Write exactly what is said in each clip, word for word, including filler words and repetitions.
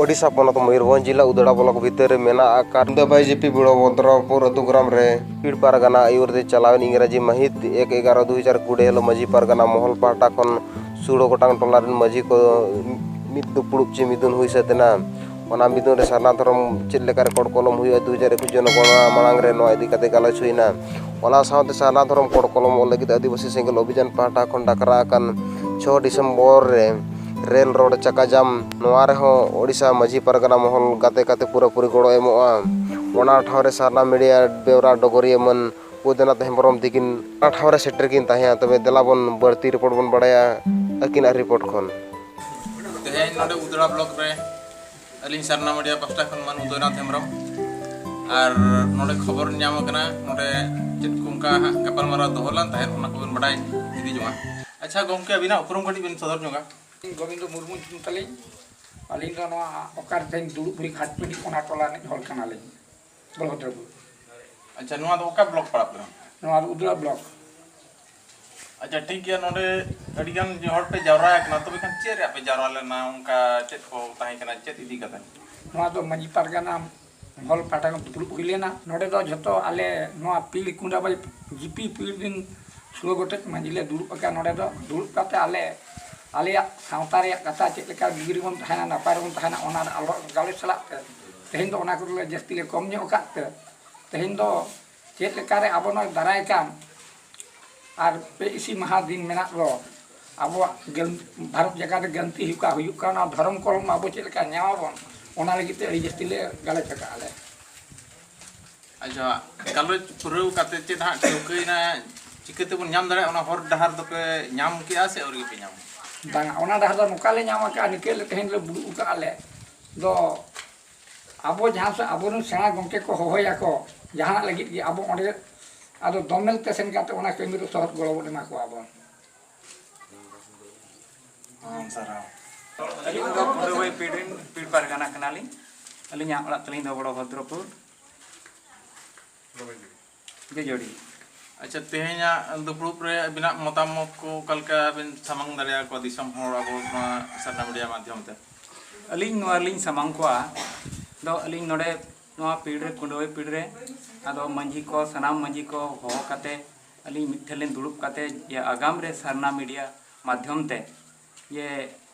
ᱳᱰᱤᱥᱟ ᱯᱚᱱᱚᱛ ᱢᱚᱭᱩᱨᱵᱷᱚᱸᱡᱽ ᱡᱤᱞᱟ ᱩᱫᱽᱲᱟ ᱵᱞᱚᱠ ᱵᱷᱤᱛᱟᱹᱨ ᱨᱮ ᱢᱮᱱᱟᱜ ᱟᱠᱟᱫ ᱫᱟᱵᱟᱭ ᱡᱤᱯᱤ ᱵᱩᱲᱟᱹ ᱵᱚᱫᱨᱚᱯᱩᱨ ᱟᱹᱛᱩ ᱜᱨᱟᱢ ᱨᱮ ᱯᱤᱲ ᱯᱟᱨᱜᱟᱱᱟ ᱟᱹᱭᱩᱨ ᱛᱮ ᱪᱟᱞᱟᱣᱮᱱ ᱤᱝᱨᱟᱡᱤ ᱢᱟᱹᱦᱤᱛ ᱮᱠ ᱮᱜᱟᱨᱚ ᱫᱩ ᱦᱟᱡᱟᱨ ᱠᱩᱲᱤ ᱦᱤᱞᱳᱜ ᱢᱟᱹᱡᱷᱤ ᱯᱟᱨᱜᱟᱱᱟ ᱢᱚᱦᱚᱞ ᱯᱟᱦᱴᱟ ᱠᱷᱚᱱ ᱥᱩᱲᱚ ᱜᱚᱴᱟᱝ ᱴᱚᱞᱟ ᱨᱮᱱ ᱢᱟᱹᱡᱷᱤ ᱠᱚ ᱢᱤᱫ ᱫᱩᱯᱲᱩᱵ ᱪᱮ ᱢᱤᱫᱩᱱ ᱦᱩᱭ ᱥᱟᱹᱛ ᱮᱱᱟ᱾ ᱚᱱᱟ ᱢᱤᱫᱩᱱ ᱨᱮ ᱥᱟᱨᱱᱟ ᱫᱷᱚᱨᱚᱢ ᱪᱮᱫ ᱞᱮᱠᱟᱨᱮ ᱠᱚᱲ ᱠᱚᱞᱚᱢ ᱦᱩᱭᱩᱜᱼᱟ, ᱫᱩ ᱦᱟᱡᱟᱨ ᱮᱠᱩᱥ ᱡᱚᱱᱚᱜᱚᱬᱱᱟ ᱢᱟᱲᱟᱝ ᱨᱮ ᱱᱚᱣᱟ ᱤᱫᱤ ᱠᱟᱛᱮ ᱜᱟᱞᱚᱪ ᱦᱩᱭᱱᱟ᱾ ᱚᱱᱟ ᱥᱟᱶᱛᱮ ᱥᱟᱨᱱᱟ ᱫᱷᱚᱨᱚᱢ ᱠᱚᱲ ᱠᱚᱞᱚᱢ ᱚᱞ ᱞᱟᱹᱜᱤᱫ ᱟᱹᱫᱤᱵᱟᱹᱥᱤ ᱥᱮᱸᱜᱮᱞ ᱚᱵᱷᱤᱡᱟᱱ ᱯᱟᱦᱴᱟ ᱠᱷᱚᱱ ᱰᱟᱠᱨᱟ ᱟᱠᱟᱱ ᱪᱷᱚ ᱰᱤᱥᱮᱢᱵᱚᱨ ᱨᱮ ᱨᱮᱞ ᱨᱳᱰ ᱪᱟᱠᱟᱡᱟᱢ, ᱱᱚᱣᱟ ᱨᱮᱦᱚᱸ ᱳᱰᱤᱥᱟ ᱢᱟᱹᱡᱷᱤ ᱯᱟᱨᱜᱟᱱᱟ ᱢᱚᱦᱚᱞ ᱜᱟᱛᱮ ᱠᱟᱛᱮ ᱯᱩᱨᱟᱹᱯᱩᱨᱤ ᱜᱚᱲᱚ ᱮᱢᱚᱜᱼᱟ᱾ ᱚᱱᱟ ᱴᱷᱟᱶ ᱨᱮ ᱥᱟᱨᱱᱟ ᱢᱤᱰᱤᱭᱟ ᱵᱮᱣᱨᱟ ᱰᱚᱜᱚᱨᱤᱭᱟᱹ ᱢᱟᱹᱱ ᱵᱳᱭᱫᱚᱱᱟᱛᱷ ᱦᱮᱢᱵᱨᱚᱢ ᱛᱤᱠᱤᱱ ᱚᱱᱟ ᱴᱷᱟᱶ ᱨᱮ ᱥᱮᱴᱮᱨ ᱠᱤᱱ ᱛᱟᱦᱮᱸᱱᱟ᱾ ᱛᱚᱵᱮ ᱫᱮᱞᱟ ᱵᱚᱱ ᱵᱟᱹᱲᱛᱤ ᱨᱤᱯᱳᱨᱴ ᱵᱚᱱ ᱵᱟᱲᱟᱭᱟ ᱟᱹᱠᱤᱱᱟᱜ ᱨᱤᱯᱳᱨᱴ ᱠᱷᱚᱱ᱾ ᱛᱮᱦᱮᱧ ᱱᱚᱰᱮ ᱩᱫᱽᱲᱟ ᱵᱞᱚᱠ ᱨᱮ ᱟᱹᱞᱤᱧ ᱥᱟᱨᱱᱟ ᱢᱤᱰᱤᱭᱟ ᱯᱟᱥᱴᱟ ᱠᱷᱚᱱ ᱢᱟᱹᱱ ᱩᱫᱚᱭᱱᱟᱛᱷ ᱦᱮᱢᱵᱨᱚᱢ, ᱟᱨ ᱱᱚᱰᱮ ᱠᱷᱚᱵᱚᱨ ᱧᱟᱢ ᱟᱠᱟᱱᱟ ᱱᱚᱰᱮ ᱪᱮᱫ ᱠᱚ ᱚᱱᱠᱟ ᱦᱟᱸᱜ ᱜᱟᱯᱟᱞᱢᱟᱨᱟᱣ ᱫᱚᱦᱚ ᱞᱮᱱ ᱛᱟᱦᱮᱸᱫ, ᱚᱱᱟ ᱠᱚᱵᱚᱱ ᱵᱟᱰᱟᱭ ᱤᱫᱤ ᱡᱚᱝᱟ᱾ ᱟᱪᱪᱷᱟ ᱜᱚᱢᱠᱮ, ᱟᱹᱵᱤᱱᱟᱜ ᱩᱯᱨᱩᱢ ᱠᱟᱹᱴᱤᱡ ᱵᱤᱱ ᱥᱚᱫᱚᱨ ᱧᱚᱜᱟ᱾ ᱜᱳᱵᱤᱱᱫᱚ ᱢᱩᱨᱢᱩ ᱧᱩᱛᱩᱢ ᱛᱟᱹᱞᱤᱧ᱾ ᱟᱹᱞᱤᱧ ᱫᱚ ᱱᱚᱣᱟ ᱚᱠᱟᱨᱮ ᱛᱮᱦᱮᱧ ᱫᱩᱲᱩᱵ ᱦᱩᱭ ᱜᱷᱟᱴᱯᱤᱰᱤ, ᱚᱱᱟ ᱴᱚᱞᱟ ᱨᱤᱱᱤᱡ ᱦᱚᱲ ᱠᱟᱱᱟᱞᱤᱧ, ᱵᱚᱞᱚᱵᱷᱚᱫᱨᱚᱯᱩᱨ᱾ ᱟᱪᱪᱷᱟ, ᱱᱚᱣᱟ ᱫᱚ ᱚᱠᱟ ᱵᱞᱚᱠ ᱯᱟᱲᱟᱜ ᱠᱟᱱᱟ? ᱱᱚᱣᱟ ᱫᱚ ᱩᱫᱽᱲᱟ ᱵᱞᱚᱠ᱾ ᱟᱪᱪᱷᱟ, ᱴᱷᱤᱠ ᱜᱮᱭᱟ᱾ ᱱᱚᱰᱮ ᱟᱹᱰᱤᱜᱟᱱ ᱦᱚᱲ ᱯᱮ ᱡᱟᱣᱨᱟ ᱟᱠᱟᱱᱟ, ᱛᱚᱵᱮ ᱠᱷᱟᱱ ᱪᱮᱫ ᱨᱮᱭᱟᱜ ᱯᱮ ᱡᱟᱣᱨᱟ ᱞᱮᱱᱟ? ᱚᱱᱠᱟ ᱪᱮᱫ ᱠᱚ ᱛᱟᱦᱮᱸ ᱠᱟᱱᱟ, ᱪᱮᱫ ᱤᱫᱤ ᱠᱟᱛᱮ? ᱱᱚᱣᱟ ᱫᱚ ᱢᱟᱹᱡᱷᱤ ᱯᱟᱨᱜᱟᱱᱟ ᱦᱚᱞ ᱯᱟᱦᱴᱟ ᱠᱷᱚᱱ ᱫᱩᱯᱲᱩᱵ ᱦᱩᱭ ᱞᱮᱱᱟ᱾ ᱱᱚᱰᱮ ᱫᱚ ᱡᱷᱚᱛᱚ ᱟᱞᱮ ᱱᱚᱣᱟ ᱯᱤᱲ ᱠᱩᱸᱰᱟᱵᱟᱹᱭ ᱡᱤᱯᱤ ᱯᱤᱲ ᱨᱤᱱ ᱥᱳᱞᱳ ᱜᱚᱴᱮᱡ ᱢᱟᱹᱡᱷᱤ ᱞᱮ ᱫᱩᱲᱩᱵ ᱟᱠᱟᱱ᱾ ᱱᱚᱰᱮ ᱫᱚ ᱫᱩᱲᱩᱵ ᱠᱟᱛᱮ ᱟᱞᱮ ᱟᱞᱮᱭᱟᱜ ᱥᱟᱶᱛᱟ ᱨᱮᱭᱟᱜ ᱠᱟᱛᱷᱟ, ᱪᱮᱫ ᱞᱮᱠᱟ ᱵᱩᱜᱤ ᱨᱮᱵᱚᱱ ᱛᱟᱦᱮᱱᱟ, ᱱᱟᱯᱟᱭ ᱨᱮᱵᱚᱱ ᱛᱟᱦᱮᱱᱟ, ᱚᱱᱟ ᱟᱞᱚ ᱜᱟᱞᱚᱪ ᱥᱟᱞᱟᱜ ᱛᱮ ᱛᱮᱦᱮᱧ ᱫᱚ ᱚᱱᱟ ᱠᱚᱨᱮ ᱞᱮ ᱡᱟᱹᱥᱛᱤ ᱞᱮ ᱠᱚᱢ ᱧᱚᱜ ᱟᱠᱟᱫ ᱛᱮ ᱛᱮᱦᱮᱧ ᱫᱚ ᱪᱮᱫ ᱞᱮᱠᱟᱨᱮ ᱟᱵᱚ ᱱᱚᱣᱟ ᱫᱟᱨᱟᱭ ᱠᱟᱱ ᱟᱨ ᱯᱮ ᱤᱥᱤ ᱢᱟᱦᱟ ᱫᱤᱱ ᱢᱮᱱᱟᱜ ᱫᱚ, ᱟᱵᱚᱣᱟᱜ ᱜᱟᱹᱞ-, ᱵᱷᱟᱨᱚᱛ ᱡᱟᱠᱟᱛ ᱨᱮ ᱜᱟᱹᱞᱛᱤ ᱦᱩᱭᱩᱜ ᱠᱟ-, ᱦᱩᱭᱩᱜ ᱠᱟᱱᱟ, ᱚᱱᱟ ᱫᱷᱚᱨᱚᱢ ᱠᱚᱞᱚᱢ ᱟᱵᱚ ᱪᱮᱫ ᱞᱮᱠᱟ ᱧᱟᱢ ᱟᱵᱚᱱ, ᱚᱱᱟ ᱞᱟᱹᱜᱤᱫ ᱛᱮ ᱟᱹᱰᱤ ᱡᱟᱹᱥᱛᱤ ᱞᱮ ᱜᱟᱞᱚᱪ ᱟᱠᱟᱫᱼᱟ ᱞᱮ᱾ ᱟᱪᱪᱷᱟ, ᱜᱟᱞᱚᱪ ᱯᱩᱨᱟᱹᱣ ᱠᱟᱛᱮ ᱪᱮᱫ ᱦᱟᱸᱜ ᱴᱷᱟᱹᱣᱠᱟᱹᱭᱮᱱᱟ, ᱪᱤᱠᱟᱹ ᱛᱮᱵᱚᱱ ᱧᱟᱢ ᱫᱟᱲᱮᱭᱟᱜᱼᱟ, ᱚᱱᱟ ᱦᱚᱨ ᱰᱟᱦᱟᱨ ᱫᱚᱯᱮ ᱧᱟᱢ ᱠᱮᱜᱼᱟ ᱥᱮ ᱟᱹᱣᱨᱤ ᱜᱮᱯᱮ ᱧᱟᱢᱟ? ᱵᱟᱝᱟ, ᱚᱱᱟ ᱰᱟᱦᱟᱨ ᱫᱚ ᱱᱚᱝᱠᱟ ᱞᱮ ᱧᱟᱢ ᱟᱠᱟᱫᱼᱟ, ᱱᱤᱠᱟᱹ ᱞᱮ ᱛᱮᱦᱮᱧ ᱞᱮ ᱫᱩᱲᱩᱵ ᱟᱠᱟᱫᱼᱟ ᱞᱮ ᱫᱚ, ᱟᱵᱚ ᱡᱟᱦᱟᱸ ᱥᱮᱫ ᱟᱵᱚᱨᱮᱱ ᱥᱮᱬᱟ ᱜᱚᱢᱠᱮ ᱠᱚ ᱦᱚᱦᱚᱭᱟᱠᱚ ᱡᱟᱦᱟᱱᱟᱜ ᱞᱟᱹᱜᱤᱫ ᱜᱮ, ᱟᱵᱚ ᱚᱸᱰᱮ ᱟᱫᱚ ᱫᱚᱢᱮᱞ ᱛᱮ ᱥᱮᱱ ᱠᱟᱛᱮ ᱚᱱᱟ ᱠᱟᱹᱢᱤ ᱨᱮ ᱥᱚᱦᱚᱫ ᱜᱚᱲᱚ ᱵᱚᱱ ᱮᱢᱟ ᱠᱚᱣᱟ ᱵᱚᱱ᱾ ᱟᱢ ᱥᱟᱨᱦᱟᱣ᱾ ᱟᱹᱞᱤᱧ ᱫᱚ ᱠᱩᱰᱟᱹᱵᱟᱹᱭ ᱯᱤᱲ ᱨᱮᱱ ᱯᱤᱲ ᱯᱟᱨᱜᱟᱱᱟ ᱠᱟᱱᱟᱞᱤᱧ᱾ ᱟᱹᱞᱤᱧᱟᱜ ᱚᱲᱟᱜ ᱛᱟᱹᱞᱤᱧ ᱫᱚ ᱵᱚᱲᱚ ᱵᱷᱚᱫᱨᱚᱯᱩᱨ᱾ ᱡᱮ ᱡᱳᱲᱤ᱾ ᱟᱪᱪᱷᱟ, ᱛᱮᱦᱮᱧᱟᱜ ᱫᱩᱯᱲᱩᱵ ᱨᱮ ᱟᱹᱵᱤᱱᱟᱜ ᱢᱚᱛᱟᱢᱚᱛ ᱠᱚ ᱚᱠᱟ ᱞᱮᱠᱟ ᱵᱤᱱ ᱥᱟᱢᱟᱝ ᱫᱟᱲᱮᱭᱟᱠᱚᱣᱟ ᱫᱤᱥᱚᱢ ᱦᱚᱲ ᱟᱵᱚ ᱱᱚᱣᱟ ᱥᱟᱨᱱᱟ ᱢᱤᱰᱤᱭᱟ ᱢᱟᱫᱽᱫᱷᱚᱢ ᱛᱮ? ᱟᱹᱞᱤᱧ ᱱᱚᱣᱟ ᱞᱤᱧ ᱥᱟᱢᱟᱝ ᱠᱚᱣᱟ ᱫᱚ, ᱟᱹᱞᱤᱧ ᱱᱚᱰᱮ ᱱᱚᱣᱟ ᱯᱤᱲ ᱨᱮ, ᱠᱩᱸᱰᱟᱹᱣᱟᱹᱭ ᱯᱤᱲ ᱨᱮ, ᱟᱫᱚ ᱢᱟᱹᱡᱷᱤ ᱠᱚ, ᱥᱟᱱᱟᱢ ᱢᱟᱹᱡᱷᱤ ᱠᱚ ᱦᱚᱦᱚ ᱠᱟᱛᱮ, ᱟᱹᱞᱤᱧ ᱢᱤᱫ ᱴᱷᱮᱱ ᱞᱤᱧ ᱫᱩᱲᱩᱵ ᱠᱟᱛᱮ, ᱡᱮ ᱟᱜᱟᱢ ᱨᱮ ᱥᱟᱨᱱᱟ ᱢᱤᱰᱤᱭᱟ ᱢᱟᱫᱽᱫᱷᱚᱢ ᱛᱮ ᱡᱮ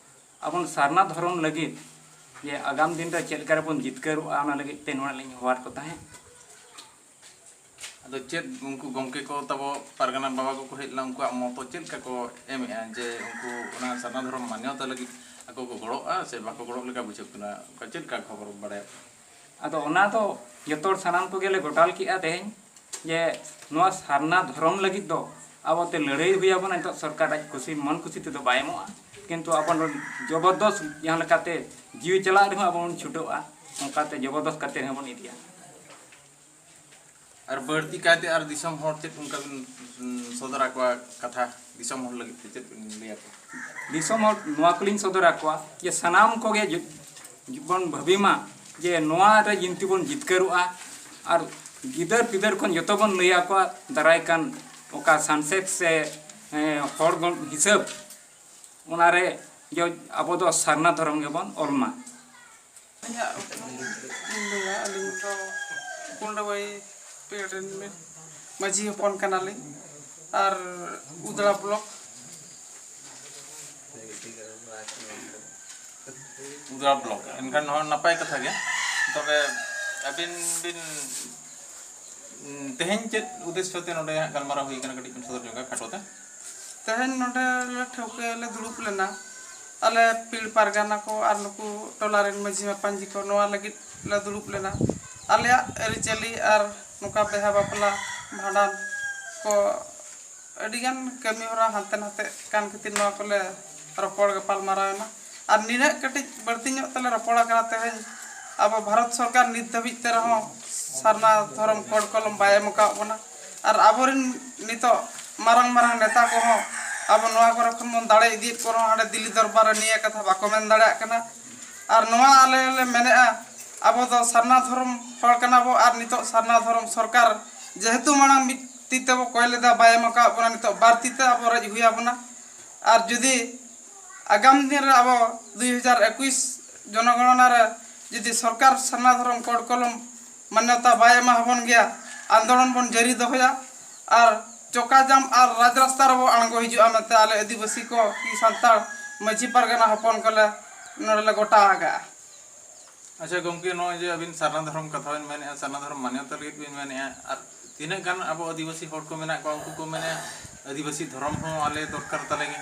ᱟᱵᱚᱱ ᱥᱟᱨᱱᱟ ᱫᱷᱚᱨᱚᱢ ᱞᱟᱹᱜᱤᱫ ᱡᱮ ᱟᱜᱟᱢ ᱫᱤᱱ ᱨᱮ ᱪᱮᱫ ᱞᱮᱠᱟ ᱨᱮᱵᱚᱱ ᱡᱤᱛᱠᱟᱹᱨᱚᱜᱼᱟ, ᱚᱱᱟ ᱞᱟᱹᱜᱤᱫ ᱛᱮ ᱱᱚᱰᱮ ᱞᱤᱧ ᱦᱚᱦᱚᱣᱟᱫ ᱠᱚ ᱛᱟᱦᱮᱸᱫ᱾ ᱟᱫᱚ ᱪᱮᱫ ᱩᱱᱠᱩ ᱜᱚᱢᱠᱮ ᱠᱚ ᱛᱟᱵᱚ, ᱯᱟᱨᱜᱟᱱᱟ ᱵᱟᱵᱟ ᱠᱚᱠᱚ ᱦᱮᱡ ᱞᱮᱱᱟ, ᱩᱱᱠᱩᱣᱟᱜ ᱢᱚᱛᱚ ᱪᱮᱫ ᱞᱮᱠᱟ ᱠᱚ ᱮᱢᱮᱜᱼᱟ ᱡᱮ ᱩᱱᱠᱩ ᱚᱱᱟ ᱥᱟᱨᱱᱟ ᱫᱷᱚᱨᱚᱢ ᱢᱟᱱᱭᱚᱛᱟ ᱞᱟᱹᱜᱤᱫ ᱟᱠᱚ ᱠᱚ ᱜᱚᱲᱚᱜᱼᱟ ᱥᱮ ᱵᱟᱠᱚ ᱜᱚᱲᱚᱜ ᱞᱮᱠᱟ ᱵᱩᱡᱷᱟᱹᱜ ᱠᱟᱱᱟ? ᱚᱱᱠᱟ ᱪᱮᱫ ᱞᱮᱠᱟ ᱠᱷᱚᱵᱚᱨ ᱵᱟᱲᱟᱭᱚᱜ ᱠᱟᱱᱟ? ᱟᱫᱚ ᱚᱱᱟ ᱫᱚ ᱡᱚᱛᱚ ᱦᱚᱲ, ᱥᱟᱱᱟᱢ ᱠᱚᱜᱮ ᱞᱮ ᱜᱚᱴᱟᱞ ᱠᱮᱜᱼᱟ ᱛᱮᱦᱮᱧ ᱡᱮ ᱱᱚᱣᱟ ᱥᱟᱨᱱᱟ ᱫᱷᱚᱨᱚᱢ ᱞᱟᱹᱜᱤᱫ ᱫᱚ ᱟᱵᱚ ᱛᱮ ᱞᱟᱹᱲᱦᱟᱹᱭ ᱦᱩᱭ ᱟᱵᱚᱱᱟ᱾ ᱱᱤᱛᱚᱜ ᱥᱚᱨᱠᱟᱨ ᱟᱡ ᱠᱩᱥᱤ, ᱢᱚᱱ ᱠᱩᱥᱤ ᱛᱮᱫᱚ ᱵᱟᱭ ᱮᱢᱚᱜᱼᱟ, ᱠᱤᱱᱛᱩ ᱟᱵᱚ ᱱᱚᱰᱮ ᱡᱚᱵᱚᱨᱫᱚᱥ ᱡᱟᱦᱟᱸ ᱞᱮᱠᱟᱛᱮ ᱡᱤᱣᱤ ᱪᱟᱞᱟᱜ ᱨᱮᱦᱚᱸ ᱟᱵᱚ ᱵᱚᱱ ᱪᱷᱩᱴᱟᱹᱜᱼᱟ, ᱚᱱᱠᱟᱛᱮ ᱡᱚᱵᱚᱨᱫᱚᱥ ᱠᱟᱛᱮ ᱨᱮᱦᱚᱸ ᱵᱚᱱ ᱤᱫᱤᱭᱟ᱾ ᱟᱨ ᱵᱟᱹᱲᱛᱤ ᱠᱟᱭᱛᱮ ᱟᱨ ᱫᱤᱥᱚᱢ ᱦᱚᱲ ᱪᱮᱫ ᱚᱱᱠᱟ ᱵᱤᱱ, ᱩᱸ, ᱥᱚᱫᱚᱨ ᱟᱠᱚᱣᱟ ᱠᱟᱛᱷᱟ, ᱫᱤᱥᱚᱢ ᱦᱚᱲ ᱞᱟᱹᱜᱤᱫ ᱛᱮ ᱪᱮᱫ ᱵᱤᱱ ᱞᱟᱹᱭ ᱟᱠᱚᱣᱟ? ᱫᱤᱥᱚᱢ ᱦᱚᱲ ᱱᱚᱣᱟ ᱠᱚᱞᱤᱧ ᱥᱚᱫᱚᱨ ᱟᱠᱚᱣᱟ ᱡᱮ ᱥᱟᱱᱟᱢ ᱠᱚᱜᱮ ᱡᱩ-, ᱵᱚᱱ ᱵᱷᱟᱹᱵᱤ ᱢᱟ ᱡᱮ ᱱᱚᱣᱟ ᱨᱮ ᱡᱤᱱᱛᱤ ᱵᱚᱱ ᱡᱤᱛᱠᱟᱹᱨᱚᱜᱼᱟ, ᱟᱨ ᱜᱤᱫᱟᱹᱨ ᱯᱤᱫᱟᱹᱨ ᱠᱷᱚᱱ ᱡᱚᱛᱚ ᱵᱚᱱ ᱞᱟᱹᱭ ᱟᱠᱚᱣᱟ, ᱫᱟᱨᱟᱭ ᱠᱟᱱ ᱚᱠᱟ ᱥᱟᱱᱥᱮᱫ ᱥᱮ, ᱮᱸ, ᱦᱚᱲ ᱜᱚ-, ᱦᱤᱥᱟᱹᱵ, ᱚᱱᱟᱨᱮ ᱡᱚ-, ᱟᱵᱚ ᱫᱚ ᱥᱟᱨᱱᱟ ᱫᱷᱚᱨᱚᱢ ᱜᱮᱵᱚᱱ ᱚᱞ ᱢᱟ᱾ ᱤᱧᱟᱹᱜ ᱩᱯᱨᱩᱢ ᱤᱧ ᱞᱟᱹᱭᱟ, ᱟᱹᱞᱤᱧ ᱫᱚ ᱠᱩᱸᱰᱟᱹᱣᱟᱹᱭ ᱯᱤᱲ ᱨᱮᱱ ᱢᱟᱹᱡᱷᱤ ᱦᱚᱯᱚᱱ ᱠᱟᱱᱟᱞᱤᱧ ᱟᱨ ᱩᱫᱽᱲᱟ ᱵᱞᱚᱠ᱾ ᱩᱫᱽᱲᱟ ᱵᱞᱚᱠ, ᱮᱱᱠᱷᱟᱱ ᱱᱚᱣᱟ ᱱᱟᱯᱟᱭ ᱠᱟᱛᱷᱟ ᱜᱮ᱾ ᱛᱚᱵᱮ ᱟᱹᱵᱤᱱ ᱵᱤᱱ, ᱩᱸ, ᱛᱮᱦᱮᱧ ᱪᱮᱫ ᱩᱫᱽᱫᱮᱥᱥᱚ ᱛᱮ ᱱᱚᱰᱮ ᱦᱟᱸᱜ ᱜᱟᱞᱢᱟᱨᱟᱣ ᱦᱩᱭ ᱠᱟᱱᱟ, ᱠᱟᱹᱴᱤᱡ ᱵᱤᱱ ᱥᱚᱫᱚᱨ ᱧᱚᱜᱟ ᱠᱷᱟᱴᱚ ᱛᱮ? ᱛᱮᱦᱮᱧ ᱱᱚᱰᱮ ᱞᱮ ᱴᱷᱟᱹᱣᱠᱟᱹ ᱞᱮ ᱫᱩᱲᱩᱵ ᱞᱮᱱᱟ, ᱟᱞᱮ ᱯᱤᱲ ᱯᱟᱨᱜᱟᱱᱟ ᱠᱚ ᱟᱨ ᱱᱩᱠᱩ ᱴᱚᱞᱟ ᱨᱮᱱ ᱢᱟᱹᱡᱷᱤ ᱢᱟᱯᱟᱧᱡᱤ ᱠᱚ, ᱱᱚᱣᱟ ᱞᱟᱹᱜᱤᱫ ᱞᱮ ᱫᱩᱲᱩᱵ ᱞᱮᱱᱟ᱾ ᱟᱞᱮᱭᱟᱜ ᱟᱹᱨᱤᱪᱟᱹᱞᱤ ᱟᱨ ᱱᱚᱝᱠᱟ ᱵᱤᱦᱟ ᱵᱟᱯᱞᱟ, ᱵᱷᱟᱸᱰᱟᱱ ᱠᱚ ᱟᱹᱰᱤᱜᱟᱱ ᱠᱟᱹᱢᱤ ᱦᱚᱨᱟ ᱦᱟᱱᱛᱮ ᱱᱟᱛᱮᱜ ᱠᱟᱱ ᱠᱷᱟᱹᱛᱤᱨ ᱱᱚᱣᱟ ᱠᱚᱞᱮ ᱨᱚᱯᱚᱲ ᱜᱟᱯᱟᱞ ᱢᱟᱨᱟᱣ ᱮᱱᱟ᱾ ᱟᱨ ᱱᱤᱱᱟᱹᱜ ᱠᱟᱹᱴᱤᱡ ᱵᱟᱹᱲᱛᱤ ᱧᱚᱜ ᱛᱮᱞᱮ ᱨᱚᱯᱚᱲ ᱟᱠᱟᱱᱟ ᱛᱮᱦᱮᱧ᱾ ᱟᱵᱚ ᱵᱷᱟᱨᱚᱛ ᱥᱚᱨᱠᱟᱨ ᱱᱤᱛ ᱫᱷᱟᱹᱵᱤᱡ ᱛᱮ ᱨᱮᱦᱚᱸ ᱥᱟᱨᱱᱟ ᱫᱷᱚᱨᱚᱢ ᱠᱳᱰ ᱠᱚᱞᱚᱢ ᱵᱟᱭ ᱮᱢ ᱟᱠᱟᱫ ᱵᱚᱱᱟ᱾ ᱟᱨ ᱟᱵᱚᱨᱮᱱ ᱱᱤᱛᱚᱜ ᱢᱟᱨᱟᱝ ᱢᱟᱨᱟᱝ ᱱᱮᱛᱟ ᱠᱚᱦᱚᱸ ᱟᱵᱚ ᱱᱚᱣᱟ ᱠᱚᱨᱮ ᱠᱷᱚᱱ ᱵᱚᱱ ᱫᱟᱲᱮ ᱤᱫᱤᱭᱮᱫ ᱠᱚ ᱨᱮᱦᱚᱸ ᱦᱟᱸᱰᱮ ᱫᱤᱞᱞᱤ ᱫᱚᱨᱵᱟᱨ ᱨᱮ ᱱᱤᱭᱟᱹ ᱠᱟᱛᱷᱟ ᱵᱟᱠᱚ ᱢᱮᱱ ᱫᱟᱲᱮᱭᱟᱜ ᱠᱟᱱᱟ᱾ ᱟᱨ ᱱᱚᱣᱟ ᱟᱞᱮ ᱞᱮ ᱢᱮᱱᱮᱫᱼᱟ, ᱟᱵᱚ ᱫᱚ ᱥᱟᱨᱱᱟ ᱫᱷᱚᱨᱚᱢ ᱦᱚᱲ ᱠᱟᱱᱟ ᱵᱚ, ᱟᱨ ᱱᱤᱛᱚᱜ ᱥᱟᱨᱱᱟ ᱫᱷᱚᱨᱚᱢ ᱥᱚᱨᱠᱟᱨ ᱡᱮᱦᱮᱛᱩ ᱢᱟᱲᱟᱝ ᱢᱤᱫ ᱛᱤ ᱛᱮᱵᱚ ᱠᱚᱭ ᱞᱮᱫᱟ, ᱵᱟᱭ ᱮᱢ ᱟᱠᱟᱫ ᱵᱚᱱᱟ, ᱱᱤᱛᱚᱜ ᱵᱟᱨ ᱛᱤ ᱛᱮ ᱟᱵᱚ ᱨᱮᱡ ᱦᱩᱭ ᱟᱵᱚᱱᱟ᱾ ᱟᱨ ᱡᱩᱫᱤ ᱟᱜᱟᱢ ᱫᱤᱱ ᱨᱮ ᱟᱵᱚ ᱫᱩᱭ ᱦᱟᱡᱟᱨ ᱮᱠᱩᱥ ᱡᱚᱱᱚᱜᱚᱬᱚᱱᱟ ᱨᱮ ᱡᱩᱫᱤ ᱥᱚᱨᱠᱟᱨ ᱥᱟᱨᱱᱟ ᱫᱷᱚᱨᱚᱢ ᱠᱳᱰ ᱠᱚᱞᱚᱢ ᱢᱟᱱᱱᱚᱛᱟ ᱵᱟᱭ ᱮᱢᱟ ᱦᱚᱵᱚᱱ ᱜᱮᱭᱟ, ᱟᱱᱫᱳᱞᱚᱱ ᱵᱚᱱ ᱡᱟᱹᱨᱤ ᱫᱚᱦᱚᱭᱟ᱾ ᱟᱨ ᱪᱚᱠᱟ ᱡᱟᱢ ᱟᱨ ᱨᱟᱡᱽ ᱨᱟᱥᱛᱟ ᱨᱮᱵᱚ ᱟᱬᱜᱚ ᱦᱤᱡᱩᱜᱼᱟ ᱢᱮᱱᱛᱮ ᱟᱞᱮ ᱟᱹᱫᱤᱵᱟᱹᱥᱤ ᱠᱚ ᱠᱤ ᱥᱟᱱᱛᱟᱲ ᱢᱟᱹᱡᱷᱤ ᱯᱟᱨᱜᱟᱱᱟ ᱦᱚᱯᱚᱱ ᱠᱚᱞᱮ ᱱᱚᱰᱮ ᱞᱮ ᱜᱚᱴᱟ ᱟᱠᱟᱜᱼᱟ᱾ ᱟᱪᱪᱷᱟ ᱜᱚᱢᱠᱮ, ᱱᱚᱜᱼᱚᱭ ᱡᱮ ᱟᱹᱵᱤᱱ ᱥᱟᱨᱱᱟ ᱫᱷᱚᱨᱚᱢ ᱠᱟᱛᱷᱟ ᱵᱤᱱ ᱢᱮᱱᱮᱫᱼᱟ, ᱥᱟᱨᱱᱟ ᱫᱷᱚᱨᱚᱢ ᱢᱟᱱᱭᱚᱛᱟ ᱞᱟᱹᱜᱤᱫ ᱵᱤᱱ ᱢᱮᱱᱮᱫᱼᱟ, ᱟᱨ ᱛᱤᱱᱟᱹᱜ ᱜᱟᱱ ᱟᱵᱚ ᱟᱹᱫᱤᱵᱟᱹᱥᱤ ᱦᱚᱲ ᱠᱚ ᱢᱮᱱᱟᱜ ᱠᱚᱣᱟ, ᱩᱱᱠᱩ ᱠᱚ ᱢᱮᱱᱮᱫᱼᱟ ᱟᱹᱫᱤᱵᱟᱹᱥᱤ ᱫᱷᱚᱨᱚᱢ ᱦᱚᱸ ᱟᱞᱮ ᱫᱚᱨᱠᱟᱨ ᱛᱟᱞᱮ ᱜᱮ᱾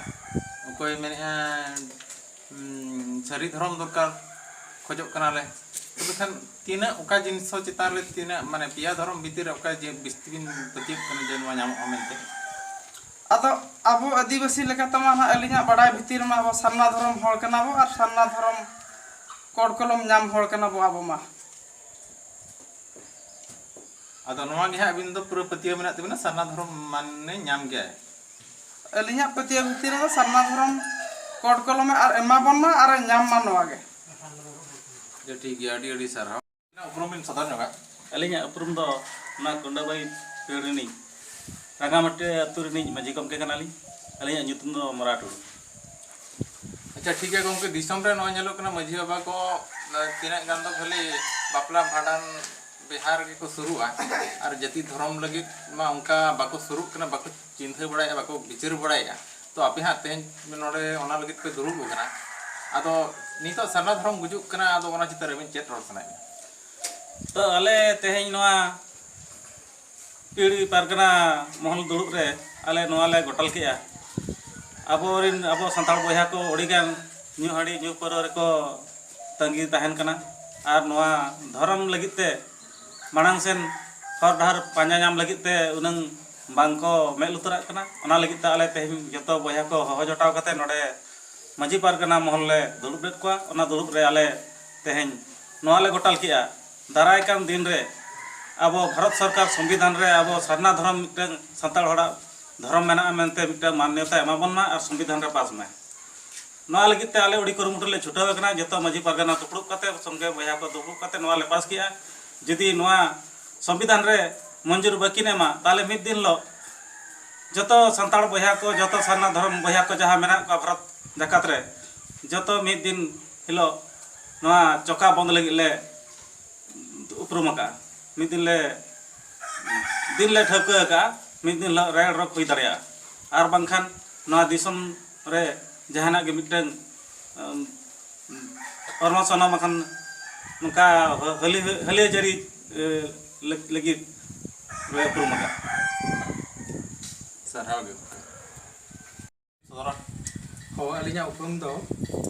ᱚᱠᱚᱭ ᱢᱮᱱᱮᱫᱼᱟ ᱩᱸ, ᱥᱟᱹᱨᱤ ᱫᱷᱚᱨᱚᱢ ᱫᱚᱨᱠᱟᱨ ᱠᱷᱚᱡᱚᱜ ᱠᱟᱱᱟᱞᱮ᱾ ᱛᱚᱵᱮ ᱠᱷᱟᱱ ᱛᱤᱱᱟᱹᱜ, ᱚᱠᱟ ᱡᱤᱱᱤᱥ ᱦᱚᱸ ᱪᱮᱛᱟᱱ ᱨᱮ ᱛᱤᱱᱟᱹᱜ, ᱢᱟᱱᱮ ᱯᱮᱭᱟ ᱫᱷᱚᱨᱚᱢ ᱵᱷᱤᱛᱤᱨ ᱨᱮ ᱚᱠᱟ ᱡᱮ ᱵᱤᱥᱛᱤ ᱵᱤᱱ ᱯᱟᱹᱛᱭᱟᱹᱜ ᱠᱟᱱᱟ ᱡᱮ ᱱᱚᱣᱟ ᱧᱟᱢᱚᱜᱼᱟ ᱢᱮᱱᱛᱮ? ᱟᱫᱚ ᱟᱵᱚ ᱟᱹᱫᱤᱵᱟᱹᱥᱤ ᱞᱮᱠᱟᱛᱮᱢᱟ ᱱᱟᱦᱟᱜ ᱟᱹᱞᱤᱧᱟᱜ ᱵᱟᱰᱟᱭ ᱵᱷᱤᱛᱤᱨ ᱨᱮᱢᱟ ᱟᱵᱚ ᱥᱟᱨᱱᱟ ᱫᱷᱚᱨᱚᱢ ᱦᱚᱲ ᱠᱟᱱᱟ ᱵᱚ ᱟᱨ ᱥᱟᱨᱱᱟ ᱫᱷᱚᱨᱚᱢ ᱠᱚᱲ ᱠᱚᱞᱚᱢ ᱧᱟᱢ ᱦᱚᱲ ᱠᱟᱱᱟ ᱵᱚ ᱟᱵᱚ ᱢᱟ᱾ ᱟᱫᱚ ᱱᱚᱣᱟ ᱜᱮ ᱦᱟᱸᱜ ᱟᱹᱵᱤᱱ ᱫᱚ ᱯᱩᱨᱟᱹ ᱯᱟᱹᱛᱭᱟᱹᱣ ᱢᱮᱱᱟᱜ ᱛᱟᱹᱵᱤᱱᱟ, ᱥᱟᱨᱱᱟ ᱫᱷᱚᱨᱚᱢ ᱢᱟᱱᱮ ᱧᱟᱢ ᱜᱮᱭᱟᱭ᱾ ᱟᱹᱞᱤᱧᱟᱜ ᱯᱟᱹᱛᱭᱟᱹᱣ ᱵᱷᱤᱛᱤᱨ ᱨᱮᱫᱚ ᱥᱟᱨᱱᱟ ᱫᱷᱚᱨᱚᱢ ᱠᱚᱲ ᱠᱚᱞᱚᱢᱮ ᱟᱨ ᱮᱢᱟ ᱵᱚᱱ ᱢᱟ ᱟᱨ ᱧᱟᱢ ᱢᱟ ᱱᱚᱣᱟ ᱜᱮ᱾ ᱡᱮ ᱴᱷᱤᱠ ᱜᱮᱭᱟ, ᱟᱹᱰᱤ ᱟᱹᱰᱤ ᱥᱟᱨᱦᱟᱣ᱾ ᱩᱯᱨᱩᱢ ᱵᱤᱱ ᱥᱚᱫᱚᱨ ᱧᱚᱜᱟ᱾ ᱟᱹᱞᱤᱧᱟᱜ ᱩᱯᱨᱩᱢ ᱫᱚ ᱚᱱᱟ ᱠᱚᱸᱰᱟᱵᱟᱹᱭ ᱯᱤᱲ ᱨᱤᱱᱤᱡ ᱨᱟᱸᱜᱟᱢᱟᱹᱴᱤ ᱟᱹᱛᱩ ᱨᱤᱱᱤᱡ ᱢᱟᱹᱡᱷᱤ ᱜᱚᱢᱠᱮ ᱠᱟᱱᱟᱞᱤᱧ᱾ ᱟᱹᱞᱤᱧᱟᱜ ᱧᱩᱛᱩᱢ ᱫᱚ ᱢᱚᱨᱟ ᱴᱩᱰᱩ᱾ ᱟᱪᱪᱷᱟ, ᱴᱷᱤᱠ ᱜᱮᱭᱟ ᱜᱚᱢᱠᱮ, ᱫᱤᱥᱚᱢ ᱨᱮ ᱱᱚᱜᱼᱚᱭ ᱧᱮᱞᱚᱜ ᱠᱟᱱᱟ ᱢᱟᱹᱡᱷᱤ ᱵᱟᱵᱟ ᱠᱚ, ᱮ, ᱛᱤᱱᱟᱹᱜ ᱜᱟᱱ ᱫᱚ ᱠᱷᱟᱹᱞᱤ ᱵᱟᱯᱞᱟ ᱵᱷᱟᱸᱰᱟᱱ ᱵᱤᱦᱟᱨ ᱜᱮᱠᱚ ᱥᱩᱨᱩᱜᱼᱟ, ᱟᱨ ᱡᱟᱹᱛᱤ ᱫᱷᱚᱨᱚᱢ ᱞᱟᱹᱜᱤᱫ ᱢᱟ ᱚᱱᱠᱟ ᱵᱟᱠᱚ ᱥᱩᱨᱩᱜ ᱠᱟᱱᱟ, ᱵᱟᱠᱚ ᱪᱤᱱᱛᱟᱹ ᱵᱟᱲᱟᱭᱮᱫᱼᱟ, ᱵᱟᱠᱚ ᱵᱤᱪᱟᱹᱨ ᱵᱟᱲᱟᱭᱮᱫᱼᱟ᱾ ᱛᱚ ᱟᱯᱮ ᱦᱟᱸᱜ ᱛᱮᱦᱮᱧ ᱱᱚᱰᱮ ᱚᱱᱟ ᱞᱟᱹᱜᱤᱫ ᱯᱮ ᱫᱩᱲᱩᱵ ᱟᱠᱟᱱᱟ, ᱟᱫᱚ ᱱᱤᱛᱚᱜ ᱥᱟᱨᱱᱟ ᱫᱷᱚᱨᱚᱢ ᱜᱩᱡᱩᱜ ᱠᱟᱱᱟ, ᱟᱫᱚ ᱚᱱᱟ ᱪᱮᱛᱟᱱ ᱨᱮ ᱟᱹᱵᱤᱱ ᱪᱮᱫ ᱨᱚᱲ ᱥᱟᱱᱟᱭᱮᱫ ᱵᱤᱱᱟ? ᱛᱚ ᱟᱞᱮ ᱛᱮᱦᱮᱧ ᱱᱚᱣᱟ ᱯᱤᱲ ᱯᱟᱨᱜᱟᱱᱟ ᱢᱚᱦᱚᱞ ᱫᱩᱲᱩᱵ ᱨᱮ ᱟᱞᱮ ᱱᱚᱣᱟ ᱞᱮ ᱜᱚᱴᱟᱞ ᱠᱮᱜᱼᱟ᱾ ᱟᱵᱚᱨᱮᱱ, ᱟᱵᱚ ᱥᱟᱱᱛᱟᱲ ᱵᱚᱭᱦᱟ ᱠᱚ ᱟᱹᱰᱤᱜᱟᱱ ᱧᱩ ᱦᱟᱺᱰᱤ, ᱧᱩ ᱯᱟᱹᱣᱨᱟᱹ ᱨᱮᱠᱚ ᱛᱟᱺᱜᱤ ᱛᱟᱦᱮᱱ ᱠᱟᱱᱟ᱾ ᱟᱨ ᱱᱚᱣᱟ ᱫᱷᱚᱨᱚᱢ ᱞᱟᱹᱜᱤᱫ ᱛᱮ ᱢᱟᱲᱟᱝ ᱥᱮᱱ ᱦᱚᱨ ᱰᱟᱦᱟᱨ ᱯᱟᱸᱡᱟ ᱧᱟᱢ ᱞᱟᱹᱜᱤᱫ ᱛᱮ ᱩᱱᱟᱹᱝ ᱵᱟᱝ ᱠᱚ ᱢᱮᱫ ᱞᱩᱛᱩᱨᱟᱜ ᱠᱟᱱᱟ᱾ ᱚᱱᱟ ᱞᱟᱹᱜᱤᱫ ᱛᱮ ᱟᱞᱮ ᱛᱮᱦᱮᱧ ᱡᱚᱛᱚ ᱵᱚᱭᱦᱟ ᱠᱚ ᱦᱚᱦᱚ ᱡᱚᱴᱟᱣ ᱠᱟᱛᱮ ᱱᱚᱰᱮ ᱢᱟᱹᱡᱷᱤ ᱯᱟᱨᱜᱟᱱᱟ ᱢᱚᱦᱚᱞ ᱞᱮ ᱫᱩᱲᱩᱵ ᱞᱮᱫ ᱠᱚᱣᱟ᱾ ᱚᱱᱟ ᱫᱩᱲᱩᱵ ᱨᱮ ᱟᱞᱮ ᱛᱮᱦᱮᱧ ᱱᱚᱣᱟ ᱞᱮ ᱜᱚᱴᱟᱞ ᱠᱮᱜᱼᱟ, ᱫᱟᱨᱟᱭ ᱠᱟᱱ ᱫᱤᱱ ᱨᱮ ᱟᱵᱚ ᱵᱷᱟᱨᱚᱛ ᱥᱚᱨᱠᱟᱨ ᱥᱚᱝᱵᱤᱫᱷᱟᱱ ᱨᱮ ᱟᱵᱚ ᱥᱟᱨᱱᱟ ᱫᱷᱚᱨᱚᱢ ᱢᱤᱫᱴᱟᱝ ᱥᱟᱱᱛᱟᱲ ᱦᱚᱲᱟᱜ ᱫᱷᱚᱨᱚᱢ ᱢᱮᱱᱟᱜᱼᱟ ᱢᱮᱱᱛᱮ ᱢᱤᱫᱴᱟᱝ ᱢᱟᱱᱱᱚᱛᱟ ᱮᱢᱟ ᱵᱚᱱ ᱢᱟ ᱟᱨ ᱥᱚᱝᱵᱤᱫᱷᱟᱱ ᱨᱮ ᱯᱟᱥ ᱢᱟᱭ᱾ ᱱᱚᱣᱟ ᱞᱟᱹᱜᱤᱫ ᱛᱮ ᱟᱞᱮ ᱟᱹᱰᱤ ᱠᱩᱨᱩᱢᱩᱴᱩ ᱞᱮ ᱪᱷᱩᱴᱟᱹᱣ ᱟᱠᱟᱱᱟ᱾ ᱡᱚᱛᱚ ᱢᱟᱹᱡᱷᱤ ᱯᱟᱨᱜᱟᱱᱟ ᱫᱩᱯᱲᱩᱵ ᱠᱟᱛᱮ, ᱥᱚᱸᱜᱮ ᱵᱚᱭᱦᱟ ᱠᱚ ᱫᱩᱯᱲᱩᱵ ᱠᱟᱛᱮ ᱱᱚᱣᱟ ᱞᱮ ᱯᱟᱥ ᱠᱮᱜᱼᱟ᱾ ᱡᱩᱫᱤ ᱱᱚᱣᱟ ᱥᱚᱝᱵᱤᱫᱷᱟᱱ ᱨᱮ ᱢᱚᱧᱡᱩᱨ ᱵᱟᱹᱠᱤᱱ ᱮᱢᱟ, ᱛᱟᱦᱚᱞᱮ ᱢᱤᱫ ᱫᱤᱱ ᱦᱤᱞᱳᱜ ᱡᱚᱛᱚ ᱥᱟᱱᱛᱟᱲ ᱵᱚᱭᱦᱟ ᱠᱚ, ᱡᱚᱛᱚ ᱥᱟᱨᱱᱟ ᱫᱷᱚᱨᱚᱢ ᱵᱚᱭᱦᱟ ᱠᱚ ᱡᱟᱦᱟᱸ ᱢᱮᱱᱟᱜ ᱠᱚᱣᱟ ᱵᱷᱟᱨᱚᱛ ᱡᱟᱠᱟᱛ ᱨᱮ, ᱡᱚᱛᱚ ᱢᱤᱫ ᱫᱤᱱ ᱦᱤᱞᱳᱜ ᱱᱚᱣᱟ ᱪᱚᱠᱟ ᱵᱚᱱᱫ ᱞᱟᱹᱜᱤᱫ ᱞᱮ ᱩᱯᱨᱩᱢ ᱟᱠᱟᱫᱼᱟ᱾ ᱢᱤᱫ ᱫᱤᱱ ᱞᱮ ᱫᱤᱱ ᱞᱮ ᱴᱷᱟᱹᱣᱠᱟᱹ ᱟᱠᱟᱫᱼᱟ, ᱢᱤᱫ ᱫᱤᱱ ᱦᱤᱞᱳᱜ ᱨᱮᱞ ᱨᱳᱠ ᱦᱩᱭ ᱫᱟᱲᱮᱭᱟᱜᱼᱟ᱾ ᱟᱨ ᱵᱟᱝᱠᱷᱟᱱ ᱱᱚᱣᱟ ᱫᱤᱥᱚᱢ ᱨᱮ ᱡᱟᱦᱟᱱᱟᱜ ᱜᱮ ᱢᱤᱫᱴᱟᱝ ᱚᱨᱢᱟ ᱥᱚᱱᱟ ᱵᱟᱠᱷᱟᱱ ᱱᱚᱝᱠᱟ ᱦᱟᱹᱞᱤ ᱦᱟᱹᱞᱤᱭᱟᱹ ᱡᱟᱹᱨᱤ ᱞᱟᱹᱜᱤᱫ ᱞᱮ ᱩᱯᱨᱩᱢ ᱟᱠᱟᱫᱼᱟ᱾ ᱥᱟᱨᱦᱟᱣ ᱜᱮ ᱜᱚᱢᱠᱮ᱾ ᱥᱚᱫᱚᱨᱟ᱾ ᱦᱳᱭ, ᱟᱹᱞᱤᱧᱟᱜ ᱩᱯᱨᱩᱢ ᱫᱚ,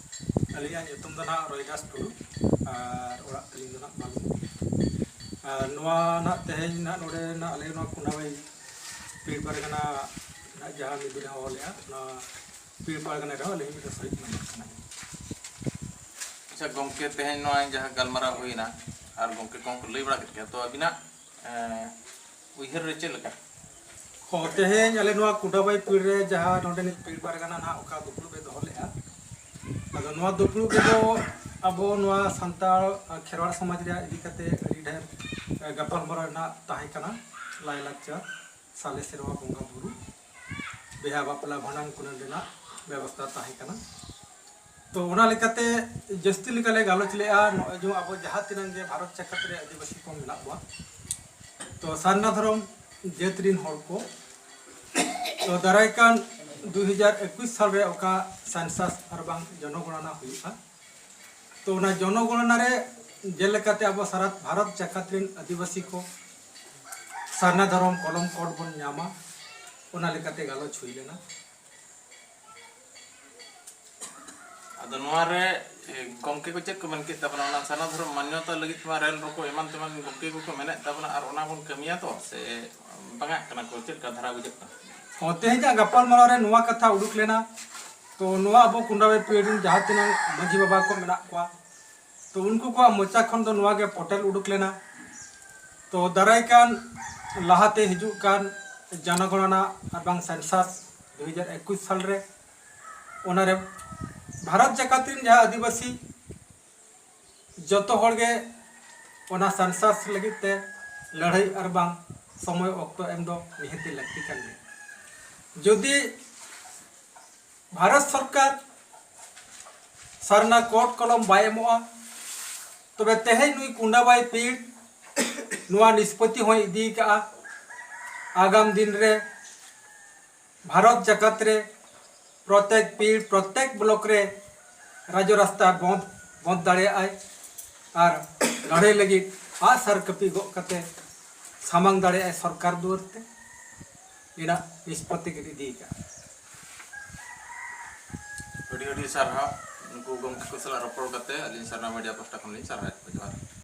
ᱟᱹᱞᱤᱧᱟᱜ ᱧᱩᱛᱩᱢ ᱫᱚ ᱱᱟᱦᱟᱜ ᱨᱚᱭᱫᱟᱥ ᱴᱩᱰᱩ ᱟᱨ ᱚᱲᱟᱜ ᱛᱟᱹᱞᱤᱧ ᱫᱚ ᱱᱟᱦᱟᱜ ᱵᱟᱞᱩ᱾ ᱟᱨ ᱱᱚᱣᱟ ᱱᱟᱦᱟᱜ ᱛᱮᱦᱮᱧ ᱱᱟᱦᱟᱜ ᱱᱚᱰᱮ ᱱᱟᱦᱟᱜ ᱟᱞᱮ ᱱᱚᱣᱟ ᱠᱩᱱᱰᱟᱵᱟᱭ ᱯᱤᱲ ᱯᱟᱨᱜᱟᱱᱟ ᱱᱟᱦᱟᱜ ᱡᱟᱦᱟᱸ ᱢᱤᱫ ᱫᱤᱱ ᱦᱚᱦᱚ ᱞᱮᱫᱼᱟ, ᱱᱚᱣᱟ ᱯᱤᱲ ᱯᱟᱨᱜᱟᱱᱟ ᱨᱮᱦᱚᱸ ᱟᱹᱞᱤᱧ ᱢᱤᱫᱴᱮᱱ ᱥᱚᱦᱤᱫ ᱢᱮᱢᱵᱟᱨ ᱠᱟᱱᱟᱞᱤᱧ᱾ ᱟᱪᱪᱷᱟ ᱜᱚᱢᱠᱮ, ᱛᱮᱦᱮᱧ ᱱᱚᱣᱟ ᱡᱟᱦᱟᱸ ᱜᱟᱞᱢᱟᱨᱟᱣ ᱦᱩᱭᱱᱟ ᱟᱨ ᱜᱚᱢᱠᱮ ᱠᱚᱦᱚᱸ ᱠᱚ ᱞᱟᱹᱭ ᱵᱟᱲᱟ ᱠᱮᱫ ᱜᱮᱭᱟ, ᱛᱚ ᱟᱹᱵᱤᱱᱟᱜ ᱮᱸ, ᱩᱭᱦᱟᱹᱨ ᱨᱮ ᱪᱮᱫ ᱞᱮᱠᱟ? ᱦᱚᱸ, ᱛᱮᱦᱮᱧ ᱟᱞᱮ ᱱᱚᱣᱟ ᱠᱩᱰᱟᱵᱟᱭ ᱯᱤᱲ ᱨᱮ ᱡᱟᱦᱟᱸ ᱱᱚᱰᱮᱱᱤᱡ ᱯᱤᱲ ᱯᱟᱨᱜᱟᱱᱟ ᱱᱟᱦᱟᱜ ᱚᱠᱟ ᱫᱩᱯᱲᱩᱵ ᱮ ᱫᱚᱦᱚ ᱞᱮᱫᱼᱟ, ᱟᱫᱚ ᱱᱚᱣᱟ ᱫᱩᱯᱲᱩᱵ ᱨᱮᱫᱚ ᱟᱵᱚ ᱱᱚᱣᱟ ᱥᱟᱱᱛᱟᱲ ᱠᱷᱮᱨᱣᱟᱲ ᱥᱚᱢᱟᱡᱽ ᱨᱮᱭᱟᱜ ᱤᱫᱤ ᱠᱟᱛᱮ ᱟᱹᱰᱤ ᱰᱷᱮᱨ ᱜᱟᱯᱟᱞᱢᱟᱨᱟᱣ ᱨᱮᱱᱟᱜ ᱛᱟᱦᱮᱸ ᱠᱟᱱᱟ᱾ ᱞᱟᱭᱼᱞᱟᱠᱪᱟᱨ, ᱥᱟᱞᱮ ᱥᱮᱨᱣᱟ, ᱵᱚᱸᱜᱟ ᱵᱩᱨᱩ, ᱵᱤᱦᱟ ᱵᱟᱯᱞᱟ, ᱵᱷᱟᱸᱰᱟᱱ ᱠᱚᱨᱮ ᱨᱮᱱᱟᱜ ᱵᱮᱵᱚᱥᱛᱷᱟ ᱛᱟᱦᱮᱸ ᱠᱟᱱᱟ᱾ ᱛᱚ ᱚᱱᱟ ᱞᱮᱠᱟᱛᱮ ᱡᱟᱹᱥᱛᱤ ᱞᱮᱠᱟᱞᱮ ᱜᱟᱞᱚᱪ ᱞᱮᱫᱼᱟ ᱱᱚᱜᱼᱚᱭ ᱡᱮ ᱟᱵᱚ ᱡᱟᱦᱟᱸ ᱛᱤᱱᱟᱹᱜ ᱜᱮ ᱵᱷᱟᱨᱚᱛ ᱡᱟᱠᱟᱛ ᱨᱮ ᱟᱹᱫᱤᱵᱟᱹᱥᱤ ᱠᱚ ᱢᱮᱱᱟᱜ ᱵᱚᱱᱟ᱾ ᱛᱚ ᱥᱟᱨᱱᱟ ᱫᱷᱚᱨᱚᱢ ᱡᱟᱹᱛ ᱨᱤᱱ ᱦᱚᱲ ᱠᱚ, ᱛᱚ ᱫᱟᱨᱟᱭ ᱠᱟᱱ ᱫᱩ ᱦᱟᱡᱟᱨ ᱮᱠᱩᱥ ᱥᱟᱞ ᱨᱮ ᱚᱠᱟ ᱥᱮᱱᱥᱟᱥ ᱟᱨ ᱵᱟᱝ ᱡᱚᱱᱚᱜᱚᱬᱚᱱᱟ ᱦᱩᱭᱩᱜᱼᱟ, ᱛᱚ ᱚᱱᱟ ᱡᱚᱱᱚᱜᱚᱬᱚᱱᱟ ᱨᱮ ᱡᱮᱞᱮᱠᱟᱛᱮ ᱟᱵᱚ ᱥᱟᱨᱟ ᱵᱷᱟᱨᱚᱛ ᱡᱟᱠᱟᱛ ᱨᱤᱱ ᱟᱹᱫᱤᱵᱟᱹᱥᱤ ᱠᱚ ᱥᱟᱨᱱᱟ ᱫᱷᱚᱨᱚᱢ ᱠᱚᱞᱚᱢ ᱠᱳᱰ ᱵᱚᱱ ᱧᱟᱢᱟ, ᱚᱱᱟ ᱞᱮᱠᱟᱛᱮ ᱜᱟᱞᱚᱪ ᱦᱩᱭ ᱞᱮᱱᱟ᱾ ᱟᱫᱚ ᱱᱚᱣᱟ ᱨᱮ, ᱮ, ᱜᱚᱢᱠᱮ ᱠᱚ ᱪᱮᱫ ᱠᱚ ᱢᱮᱱ ᱠᱮᱫ ᱛᱟᱵᱚᱱᱟ? ᱚᱱᱟ ᱥᱟᱨᱱᱟ ᱫᱷᱚᱨᱚᱢ ᱢᱟᱱᱭᱚᱛᱟ ᱞᱟᱹᱜᱤᱫ ᱢᱟ ᱨᱮᱞ ᱨᱳᱠᱳ ᱮᱢᱟᱱ ᱛᱮᱢᱟᱱ ᱜᱚᱢᱠᱮ ᱠᱚᱠᱚ ᱢᱮᱱᱮᱫ ᱛᱟᱵᱚᱱᱟ, ᱟᱨ ᱚᱱᱟ ᱵᱚᱱ ᱠᱟᱹᱢᱤᱭᱟ ᱛᱚ, ᱥᱮ ᱵᱟᱝᱟᱜ ᱠᱟᱱᱟ ᱠᱚ? ᱪᱮᱫ ᱞᱮᱠᱟ ᱫᱷᱟᱨᱟ ᱵᱩᱡᱷᱟᱹᱜ ᱠᱟᱱᱟ? ᱦᱚᱸ, ᱛᱮᱦᱮᱧᱟᱜ ᱜᱟᱯᱟᱞᱢᱟᱨᱟᱣ ᱨᱮ ᱱᱚᱣᱟ ᱠᱟᱛᱷᱟ ᱩᱰᱩᱠ ᱞᱮᱱᱟ᱾ ᱛᱚ ᱱᱚᱣᱟ ᱟᱵᱚ ᱠᱩᱱᱰᱟᱵᱟᱭ ᱯᱤᱲ ᱨᱤᱱ ᱡᱟᱦᱟᱸ ᱛᱤᱱᱟᱹᱜ ᱢᱟᱹᱡᱷᱤ ᱵᱟᱵᱟ ᱠᱚ ᱢᱮᱱᱟᱜ ᱠᱚᱣᱟ, ᱛᱚ ᱩᱱᱠᱩ ᱠᱚᱣᱟᱜ ᱢᱚᱪᱟ ᱠᱷᱚᱱ ᱫᱚ ᱱᱚᱣᱟ ᱜᱮ ᱯᱚᱴᱮᱞ ᱩᱰᱩᱠ ᱞᱮᱱᱟ᱾ ᱛᱚ ᱫᱟᱨᱟᱭ ᱠᱟᱱ ᱞᱟᱦᱟᱛᱮ ᱦᱤᱡᱩᱜ ᱠᱟᱱ ᱡᱚᱱᱚᱜᱚᱬᱚᱱᱟ ᱟᱨ ᱵᱟᱝ ᱥᱮᱱᱥᱟᱥ ᱫᱩ ᱦᱟᱡᱟᱨ ᱮᱠᱩᱥ ᱥᱟᱞ ᱨᱮ, ᱚᱱᱟᱨᱮ ᱵᱷᱟᱨᱚᱛ ᱡᱟᱠᱟᱛ ᱨᱤᱱ ᱡᱟᱦᱟᱸ ᱟᱹᱫᱤᱵᱟᱹᱥᱤ ᱡᱚᱛᱚ ᱦᱚᱲ ᱜᱮ ᱚᱱᱟ ᱥᱮᱱᱥᱟᱥ ᱞᱟᱹᱜᱤᱫ ᱛᱮ ᱞᱟᱹᱲᱦᱟᱹᱭ ᱟᱨ ᱵᱟᱝ ᱥᱚᱢᱚᱭ ᱚᱠᱛᱚ ᱮᱢ ᱫᱚ ᱱᱤᱦᱟᱹᱛᱤ ᱞᱟᱹᱠᱛᱤ ᱠᱟᱱ ᱜᱮᱭᱟ᱾ ᱡᱩᱫᱤ ᱵᱷᱟᱨᱚᱛ ᱥᱚᱨᱠᱟᱨ ᱥᱟᱨᱱᱟ ᱠᱳᱰ ᱠᱚᱞᱚᱢ ᱵᱟᱭ ᱮᱢᱚᱜᱼᱟ, ᱛᱚᱵᱮ ᱛᱮᱦᱮᱧ ᱱᱩᱭ ᱠᱩᱸᱰᱟᱵᱟᱭ ᱯᱤᱲ ᱱᱚᱣᱟ ᱱᱤᱥᱯᱚᱛᱤ ᱦᱚᱸᱭ ᱤᱫᱤ ᱠᱟᱜᱼᱟ, ᱟᱜᱟᱢ ᱫᱤᱱ ᱨᱮ ᱵᱷᱟᱨᱚᱛ ᱡᱟᱠᱟᱛ ᱨᱮ ᱯᱨᱚᱛᱮᱠ ᱯᱤᱲ, ᱯᱨᱚᱛᱮᱠ ᱵᱞᱚᱠ ᱨᱮ ᱨᱟᱡᱽ ᱨᱟᱥᱛᱟ ᱵᱚᱸᱫ ᱵᱚᱸᱫ ᱫᱟᱲᱮᱭᱟᱜᱼᱟᱭ ᱟᱨ ᱞᱟᱹᱲᱦᱟᱹᱭ ᱞᱟᱹᱜᱤᱫ ᱟᱜᱼᱥᱟᱨ ᱠᱟᱹᱯᱤ ᱜᱚᱜ ᱠᱟᱛᱮ ᱥᱟᱢᱟᱝ ᱫᱟᱲᱮᱭᱟᱜᱼᱟᱭ ᱥᱚᱨᱠᱟᱨ ᱫᱩᱣᱟᱹᱨ ᱛᱮ᱾ ᱤᱱᱟᱹᱜ ᱱᱤᱥᱯᱚᱛᱤ ᱜᱮ ᱤᱫᱤ ᱠᱟᱜᱼᱟ᱾ ᱟᱹᱰᱤ ᱟᱹᱰᱤ ᱥᱟᱨᱦᱟᱣ᱾ ᱱᱩᱠᱩ ᱜᱚᱢᱠᱮ ᱠᱚ ᱥᱟᱞᱟᱜ ᱨᱚᱯᱚᱲ ᱠᱟᱛᱮ ᱟᱹᱞᱤᱧ ᱥᱟᱨᱱᱟ ᱢᱤᱰᱤᱭᱟ ᱯᱟᱦᱴᱟ ᱠᱷᱚᱱ ᱞᱤᱧ ᱥᱟᱨᱦᱟᱣᱮᱫ ᱠᱚᱣᱟ᱾ ᱡᱚᱦᱟᱨ᱾